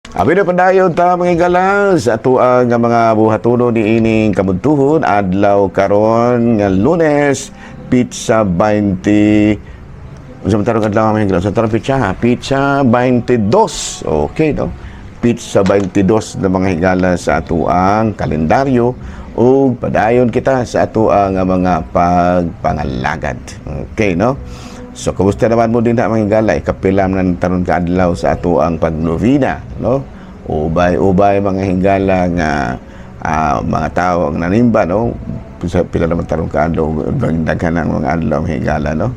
Abi na, padayon ta, mga higala, sa atoang nga mga buhatuno ni ining kabuntuhon, adlaw karon nga Lunes, petsa 20. Unsa man tarong adlaw, mga higala? Sa tarong petsa ha? Petsa 22. Okay, no? Petsa 22 na, mga higala, sa atoang kalendaryo ug padayon kita sa atoang nga mga pagpangalagad. Okay, no? So, kumusta naman mo din na, mga higala? Ikapila man taron ka adlaw sa atoang pagnovena, no? Ubay-ubay, mga higala, nga mga tao ang nanimba, no? Sa pila naman tarong ka adlaw, daghan ang mga adlaw, mga higala, no?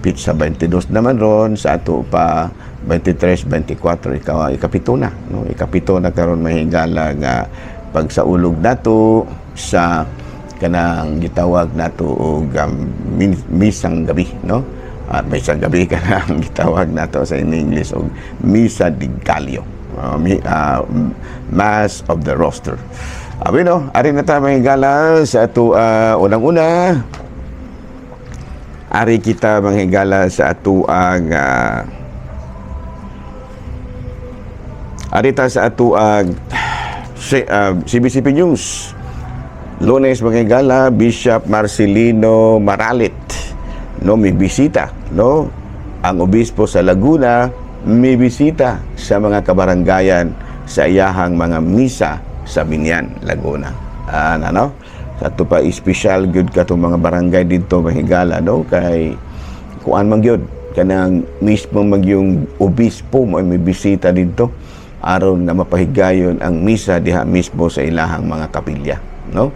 Petsa 22 naman ron sa ato pa, 23, 24, ikaw ikapito na, no? Ikapito na karon, mga higala, nga pagsaulog nato sa kanang gitawag nato og misang gabi, no? At misang gabi, kanang gitawag nato sa in English og Misa de Gallo, Mass of the Rosary. Abi no, ari na ta, mga higala, sa ato unang-una. Ari kita, mga higala, sa atuang ari ta sa atuang CBCP News. Lunes, mga higala, Bishop Marcelino Maralit, no, may bisita, no? Ang obispo sa Laguna may bisita sa mga kabarangayan sa iyahang mga misa sa Biñan, Laguna. Ano? Sa ato pa espesyal gyud katong mga barangay didto, mga higala, no, kay kuan man gyud kanang mismo magyung obispo mo may bisita didto aron nga mapahigayon ang misa diha mismo sa ilahang mga kapilya, no?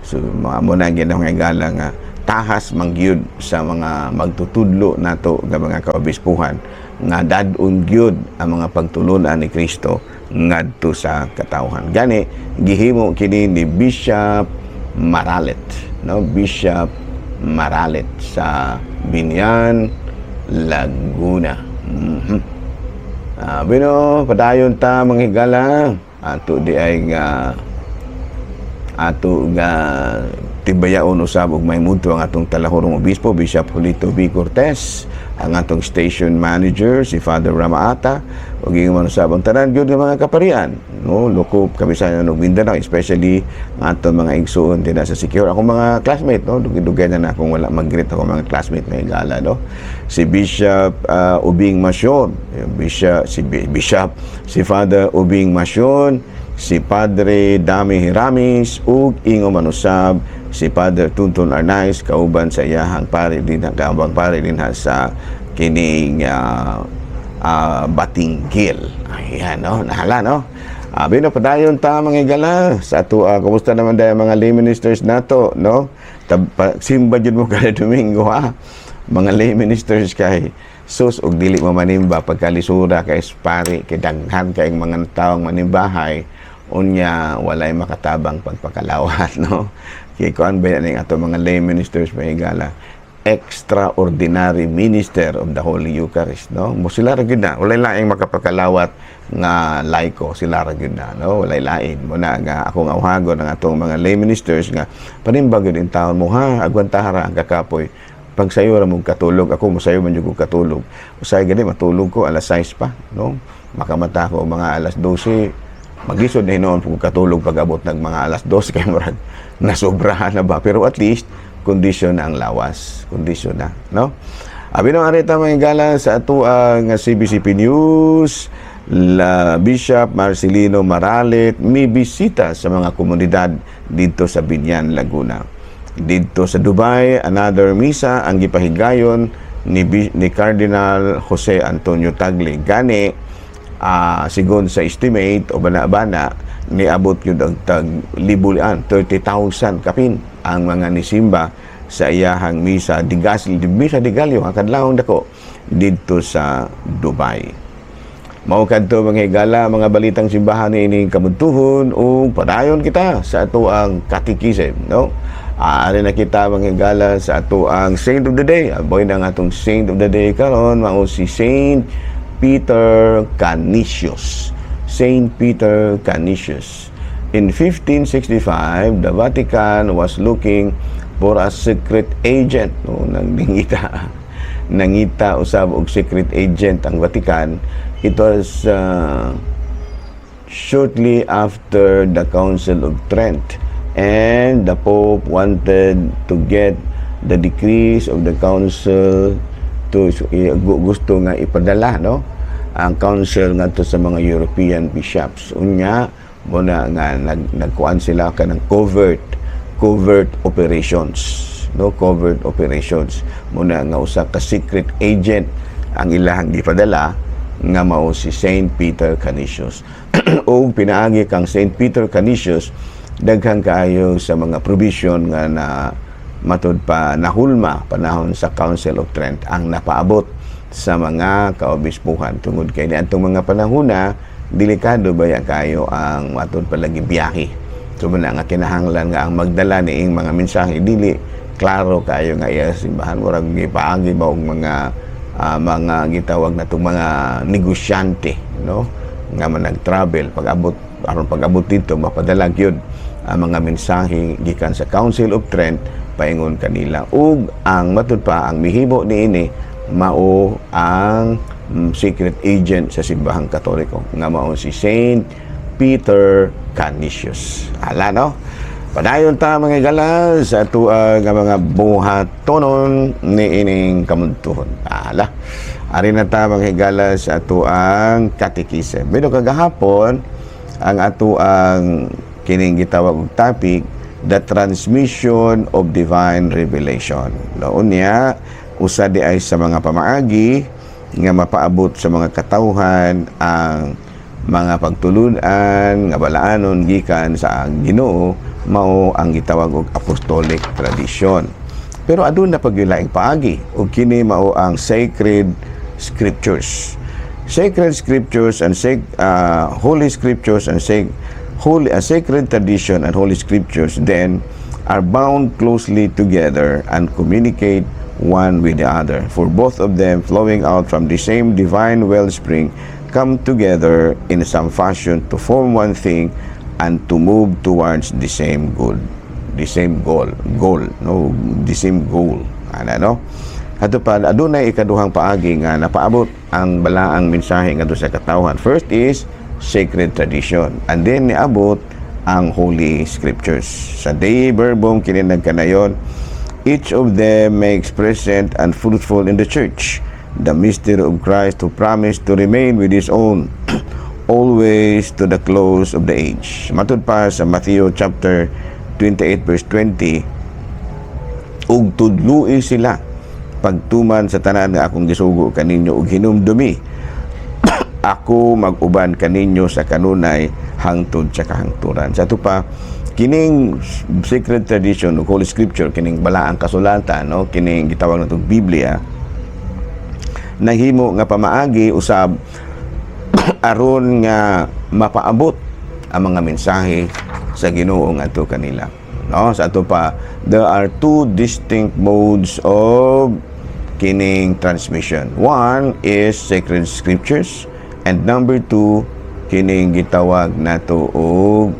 So mga mo na gyud, mga higala, nga tahas man gyud sa mga magtutudlo nato nga mga kaobispuhan nga dad-on gyud ang mga pagtulunan ni Kristo ngadto sa katawhan. Gani gihimo kini ni Bishop Maralit, no? Bishop Maralit sa Biñan, Laguna. Bino, padayon ta, mga higala. Ato di ay nga ato nga tibayaon usab og may mudto ang atong talahurong obispo, Bishop Julito B. Cortez, ang atong station manager si Father Ramaata, ug ingon man usab ang tanan gyud nga mga kaparian, no, lokop Kabisayan ug Mindanao, especially ang atong mga igsuon din sa Siquijor, akong mga classmate, no? Dugay-dugay na akong wala mag-greet ako mga classmate nga higala, no? Si Bishop Ubing Masyon, Bishop, si Bishop, si Father Ubing Masyon, si Padre Dami Hiramis, ug ingon man usab si Father Tuntun Arnaiz kauban sa iyahang pare din, kaubang pare din sa kining Batinguil. Ayan, no? Nahala, no? Abi no, padayon ta, mga higala, sa ato. Kumusta naman dahil mga lay ministers nato, no? Simba jud mo kada Domingo ha, mga lay ministers, kay sus og dili mo manimba pagkalisura kay pari kay daghan kay mga taong manimbahay, unya walay makatabang pagpakalawat, no? Kay kuan ba yan ato mga lay ministers, mga higala, extraordinary minister of the Holy Eucharist, no? Mo sila ra gyud na, walay laing makapakalawat nga laiko, sila ra gyud na, no? Walay lain mo na nga akong awhagon ang atong mga lay ministers nga panimba gyud in taon mo ha, agwanta ra ang kakapoy. Pag sayo ra mong katulog, ako mosayo man jud ko katulog. Usay gani matulog ko alas 6 pa, no? Makamata ko mga alas 12. Maglisod na hinuon kung katulog pag abot ng mga alas 2 kay murag nasobrahan na ba, pero at least kondisyon na ang lawas, kondisyon na, no? Abi no, arita, mga higala, sa ato ang CBCP News. La Bishop Marcelino Maralit mi bisita sa mga komunidad dito sa Biñan, Laguna. Dito sa Dubai, another misa ang gipahigayon ni Cardinal Jose Antonio Tagle. Gani sigon sa estimate o bana-bana, niabot yun ang tag libulian, 30,000 kapin ang mga nisimba sa iyahang misa de gas, Misa de Gallo ang kadlawong dako didto sa Dubai. Mao kadto, mga higala, mga balitang simbahan ni ining kabuntuhon ug padayon kita sa ato ang katikism, no? Ari na kita, mga higala, sa ato ang Saint of the Day. Aboy na ang atong Saint of the Day karon mao si Saint Peter Canisius. Saint Peter Canisius. In 1565, the Vatican was looking for a secret agent. No, nangita nangita usab og secret agent ang Vatican. It was Shortly after the Council of Trent, and the Pope wanted to get the decrees of the council to gusto nga ipadala, no, ang council ngadto sa mga European bishops. Unya mo na nga nagkuan sila kanang covert operations, no? Covert operations muna nga usa ka secret agent ang ilahang gipadala nga mao si Saint Peter Canisius. Ug pinaagi kang Saint Peter Canisius, daghan kaayo sa mga provision nga na matud pa nahulma panahon sa Council of Trent ang napaabot sa mga kaobispuhan, tungod kay niadtong mga panahona, delikado baya kayo ang matud pa lagi biyahe. So muna nga kinahanglan nga ang magdala niing mga mensahe dili klaro kayo nga iya simbahan, murag gipaagi ba og mga gitawag natong mga negosyante, no, nga man nag-travel pag-abot, aron pag-abot dito mapadala gyud ang mga mensahe gikan sa Council of Trent paingon kanila. Ug ang matud pa, ang mihimo niini mao ang secret agent sa Simbahang Katoliko nga mao si Saint Peter Canisius. Ala, no? Padayon ta, mga higala, sa atua nga mga buhatonon niining kamuntuhon. Ala. Ari na ta, mga higala, sa atuang katikisem. Pero kagahapon ang atuang kining gitawag og topic, the transmission of divine revelation. Laon niya, usa di ay sa mga pamaagi nga mapaabot sa mga katawhan ang mga pagtulunan nga balaanon gikan sa Ginoo mao ang gitawag og apostolic tradition. Pero aduna pa gyud laing paagi, ug kini mao ang sacred scriptures. Sacred scriptures and holy scriptures and sacred tradition and holy scriptures then are bound closely together and communicate one with the other. For both of them, flowing out from the same divine wellspring, come together in some fashion to form one thing and to move towards the same goal. The same goal. Goal. No? The same goal. Ano, no? Ato pa, adunay ikaduhang paagi nga napaabot ang balaang mensahe ngadto sa katawhan. First is sacred tradition. And then niabot ang Holy Scriptures. Sa Dei Verbum kini nagkanayon, each of them makes present and fruitful in the church the mystery of Christ, who promised to remain with his own always to the close of the age. Matud pa sa Matthew chapter 28 verse 20, ug tudloi sila pagtuman sa tanan nga akong gisugo kaninyo, ug hinumdumi, ako mag-uban kaninyo sa kanunay hangtod sa kahangturan. Sa ato pa, kining sacred tradition ug Holy Scripture, kining balaang kasulatan, no, kining gitawag natong Biblia, nahimo nga pamaagi usab aron nga mapaabot ang mga mensahe sa Ginoo ngadto kanila. No, sa ato pa, there are two distinct modes of kining transmission. One is sacred scriptures and number two, kining gitawag nato og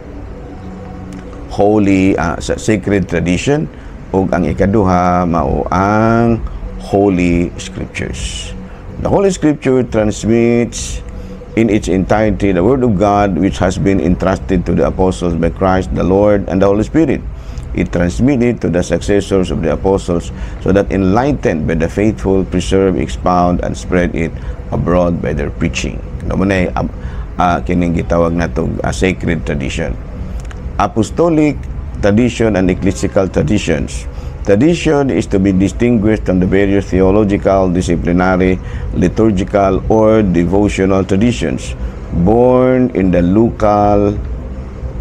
holy sa sacred tradition, ug ang ikaduha mao ang Holy Scriptures. The Holy Scripture transmits in its entirety the Word of God, which has been entrusted to the apostles by Christ the Lord and the Holy Spirit. It transmitted to the successors of the apostles so that, enlightened by the faithful, preserve, expound, and spread it abroad by their preaching. No mo na kining gitawag nato sacred tradition. Apostolic tradition and ecclesiastical traditions. Tradition is to be distinguished from the various theological, disciplinary, liturgical, or devotional traditions born in the local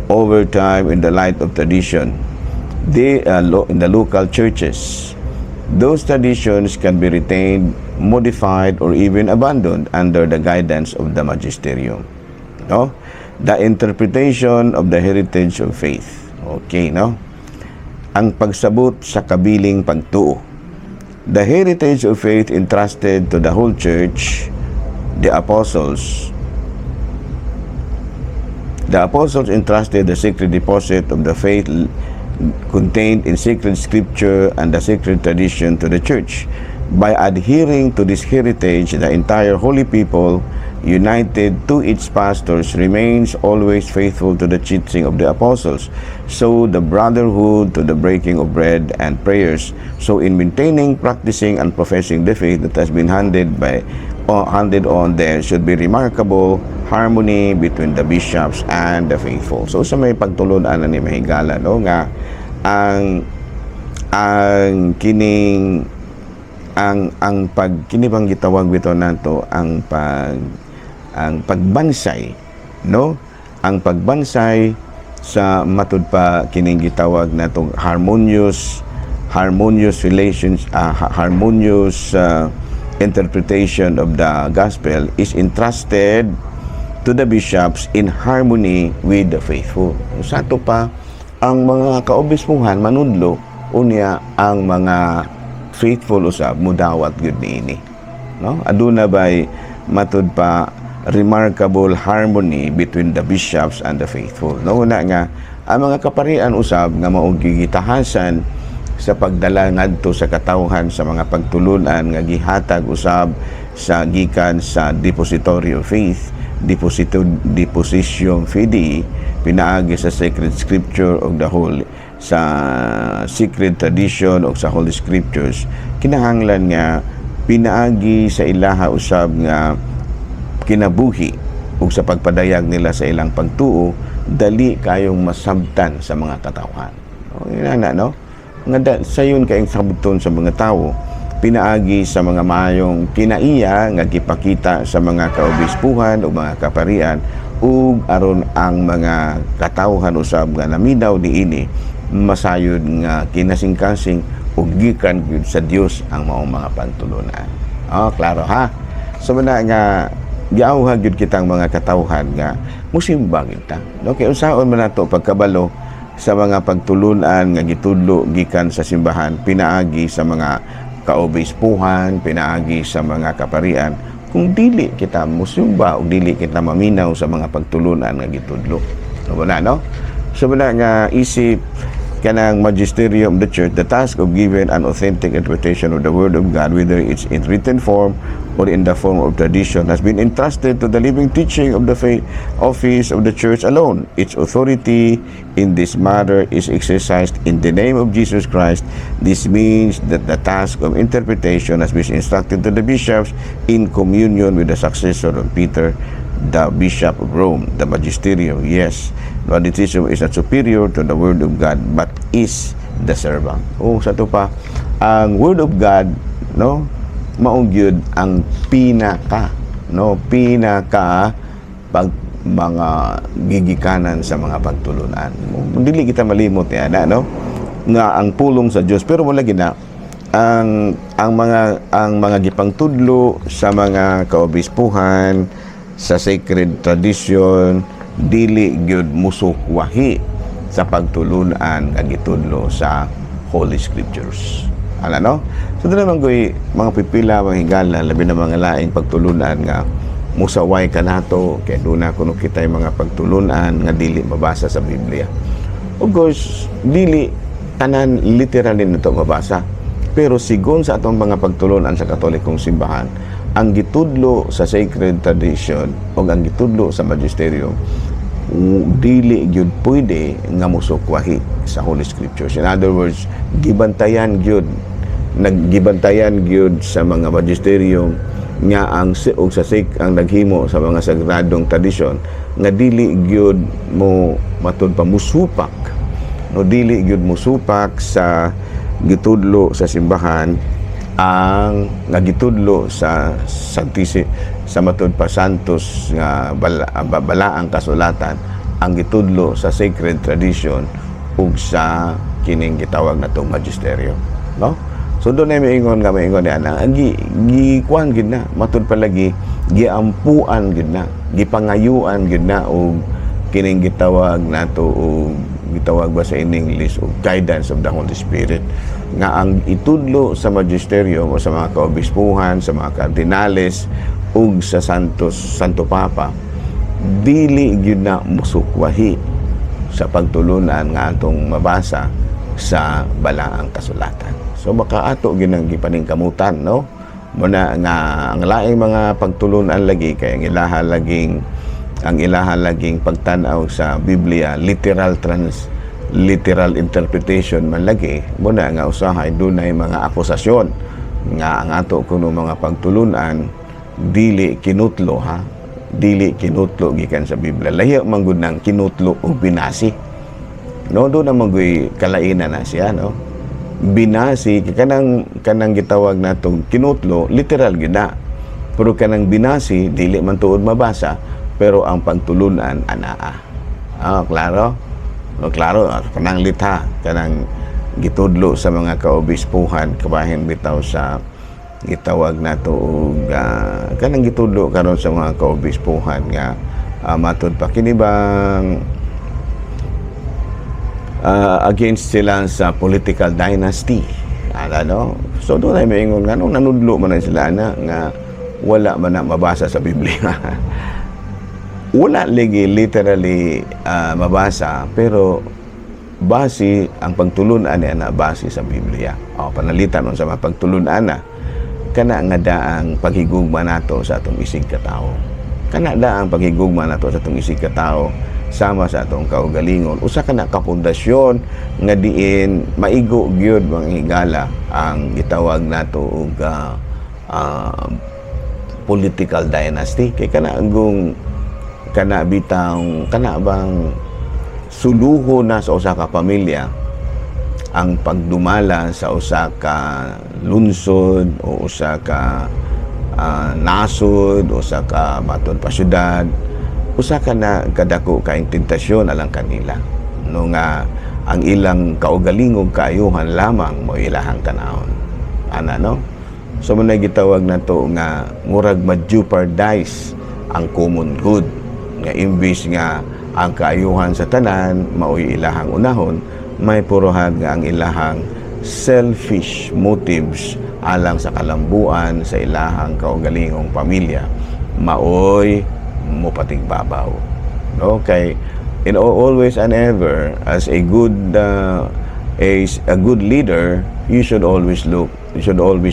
over time in the light of tradition. In the local churches. Those traditions can be retained, modified, or even abandoned under the guidance of the magisterium. No? The interpretation of the heritage of faith. Okay, no? Ang pagsabot sa kabiling pagtuo. The heritage of faith entrusted to the whole church, the apostles entrusted the sacred deposit of the faith contained in sacred scripture and the sacred tradition to the church. By adhering to this heritage, the entire holy people United to its pastors, remains always faithful to the teaching of the apostles. So the brotherhood to the breaking of bread and prayers. So in maintaining, practicing, and professing the faith that has been handed on, there should be remarkable harmony between the bishops and the faithful. So sa may pagtulun-an ni, mga higala, no, nga ang kining ang pag kini bang gitawag bitaw nato ang pagbansay, no, ang pagbansay sa matud pa kining gitawag natong harmonious relations, harmonious interpretation of the gospel is entrusted to the bishops in harmony with the faithful. Sa ato pa, ang mga kaobispuhan manudlo, unya ang mga faithful usab mudawat gyud niini, no? Aduna bay matud pa remarkable harmony between the bishops and the faithful, no? Una nga ang mga kaparian usab nga mao gitahasan sa pagdala ngadto sa katawhan sa mga pagtulunan nga gihatag usab sa gikan sa Depository of Faith, deposito Depositio Fidei, pinaagi sa sacred scripture of the whole sa secret tradition o sa Holy Scriptures, kinahanglan nga pinaagi sa ilaha usab nga kinabuhi ug sa pagpadayag nila sa ilang pagtuo, dali kayong masabtan sa mga katawhan. O, yun na, no? Nga sayon kayong sabton sa mga tawo pinaagi sa mga maayong kinaiya nga gipakita sa mga kaobispuhan o mga kaparian, ug aron ang mga katawhan usab nga naminaw niini masayod nga kinasingkasing ug gikan gyud sa Dios ang maong mga pagtulunan. Oh, klaro ha. So muna nga giawhag gyud kitang mga katawhan nga musimba gyud ta. No, kay unsaon man nato pagkabalo sa mga pagtulunan nga gitudlo gikan sa simbahan pinaagi sa mga kaobispuhan, pinaagi sa mga kaparian, kung dili kita musimba o dili kita maminaw sa mga pagtulunan nga gitudlo? No ba na, no? So muna nga isip kanang magisterium of the church, the task of giving an authentic interpretation of the Word of God, whether it's in written form or in the form of tradition, has been entrusted to the living teaching of the faith office of the church alone. Its authority in this matter is exercised in the name of Jesus Christ. This means that the task of interpretation has been instructed to the bishops in communion with the successor of Peter, the Bishop of Rome, the magisterium. Yes, the is not superior to the Word of God, but is the servant. O sa to pa, ang Word of God, no, mao gyud ang pinaka, no, pinaka pag mga gigikanan sa mga pagtulunan. Dili kita malimot yan, no? Nga ang pulong sa Dios, pero wala gina ang mga gipangtudlo sa mga kaobispuhan sa sacred tradition dili gyud musukwahi sa pagtulunan nga gitudlo sa Holy Scriptures. Ala, no? So doon naman ko'y mga pipila, mga higala, labi na mga laing pagtulunan nga musaway kanato kay duna kuno kitay mga pagtulunan nga dili mabasa sa Biblia. Of course, dili tanan literally nato mabasa. Pero sigon sa atong mga pagtulunan sa Katolikong simbahan, ang gitudlo sa sacred tradition o ang gitudlo sa magisterium dili gyud pwede nga musukwahi sa Holy Scriptures. In other words, gibantayan gyud, naggibantayan gyud sa mga magisterium nga ang og sa ang naghimo sa mga sagradong tradisyon nga dili gyud mo matud pa musupak, no, dili gyud musupak sa gitudlo sa simbahan, ang nga gitudlo sa Santisi sa matud pa Santos nga balaang kasulatan, ang gitudlo sa sacred tradition ug sa kining gitawag natong magisterium, no? So doon ay maingon nga maingon ni ana ang gi gikuan gid na matud palagi, giampuan gid na, gipangayuan gid na og kining gitawag nato og gitawag ba sa in English og guidance of the Holy Spirit nga ang itudlo sa magisterium o sa mga kaobispuhan, sa mga kardinales ug sa Santos Santo Papa dili gyud na musukwahi sa pagtulunan nga atong mabasa sa balaang kasulatan. So baka ato ginang gipaningkamutan, no? Muna nga ang laing mga pagtulunan lagi kay ang ilaha laging pagtan-aw sa Biblia, literal interpretation man lagi. Muna nga usahay dunay mga akusasyon nga ang ato kuno mga pagtulunan dili kinutlo, ha, dili kinutlo gikan sa Biblia. Lahi man gud nang kinutlo og binasi, no? Doon na magoy kalainan na siya, no? Binasi kanang kanang gitawag natong kinutlo, literal gyud na, pero kanang binasi dili man tuod mabasa, pero ang pagtulunan anaa. Ah, klaro, no? Klaro, ah, kanang litha, kanang gitudlo sa mga kaobispuhan, kabahin bitaw sa gitawag nato og kanang gitudlo karon sa mga kaobispuhan nga matud pa kini bang against sila sa political dynasty. Ala, no? So doon ay maingon nga, nung nanudlo man na sila na nga wala man na mabasa sa Biblia. Wala lagi literally mabasa, pero base ang pagtulunan ni ana base sa Biblia. O panalitan man sa mga pagtulunan na kana nga daang paghigugma nato sa atong isig katawo. Kana daang paghigugma nato sa atong isig katawo sama sa atong kaugalingon. Usa ka na ka pundasyon nga diin maigo gyud, mga higala, ang gitawag nato og political dynasty, kay kana ang kana bitang kana bang suluho na sa usa ka pamilya ang pagdumala sa usa ka lunsod o usa ka nasod o usa ka matud pa syudad, usa ka na kadako kaayong tentasyon alang kanila, no, nga ang ilang kaugalingong kaayuhan lamang mo ilahang tanawon ana, no? So mo na gitawag nato nga murag ma-jeopardize ang common good, nga imbis nga ang kaayuhan sa tanan maoy ilahang unahon, may purohan nga ang ilahang selfish motives alang sa kalambuan sa ilahang kaugalingong pamilya maoy mopatigbabaw, no? Kay in always and ever, as a good leader, you should always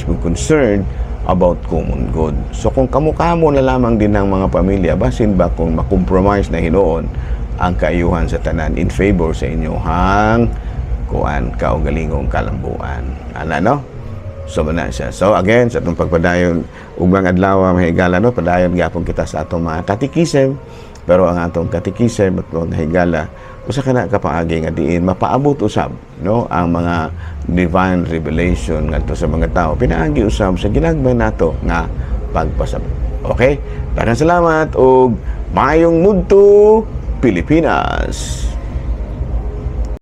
be concerned about common good. So kung kamo-kamo na lamang din ng mga pamilya, basin ba kung makompromise na hinuon ang kaayuhan sa tanan in favor sa inyong kuan kaugalingong kalambuan ana, no? So na siya. So again, sa atong pagpadayon ug adlaw, mga higala, no, padayon gyapon kita sa atong mga katikisem. Pero ang atong katikisem at mga higala, usa ka na kapaagi nga diin mapaabot usab, no, ang mga divine revelation ngadto sa mga tao pinaagi usab sa ginagmay nato nga pagpasabot. Okay? Daghang salamat ug maayong mudto, Pilipinas.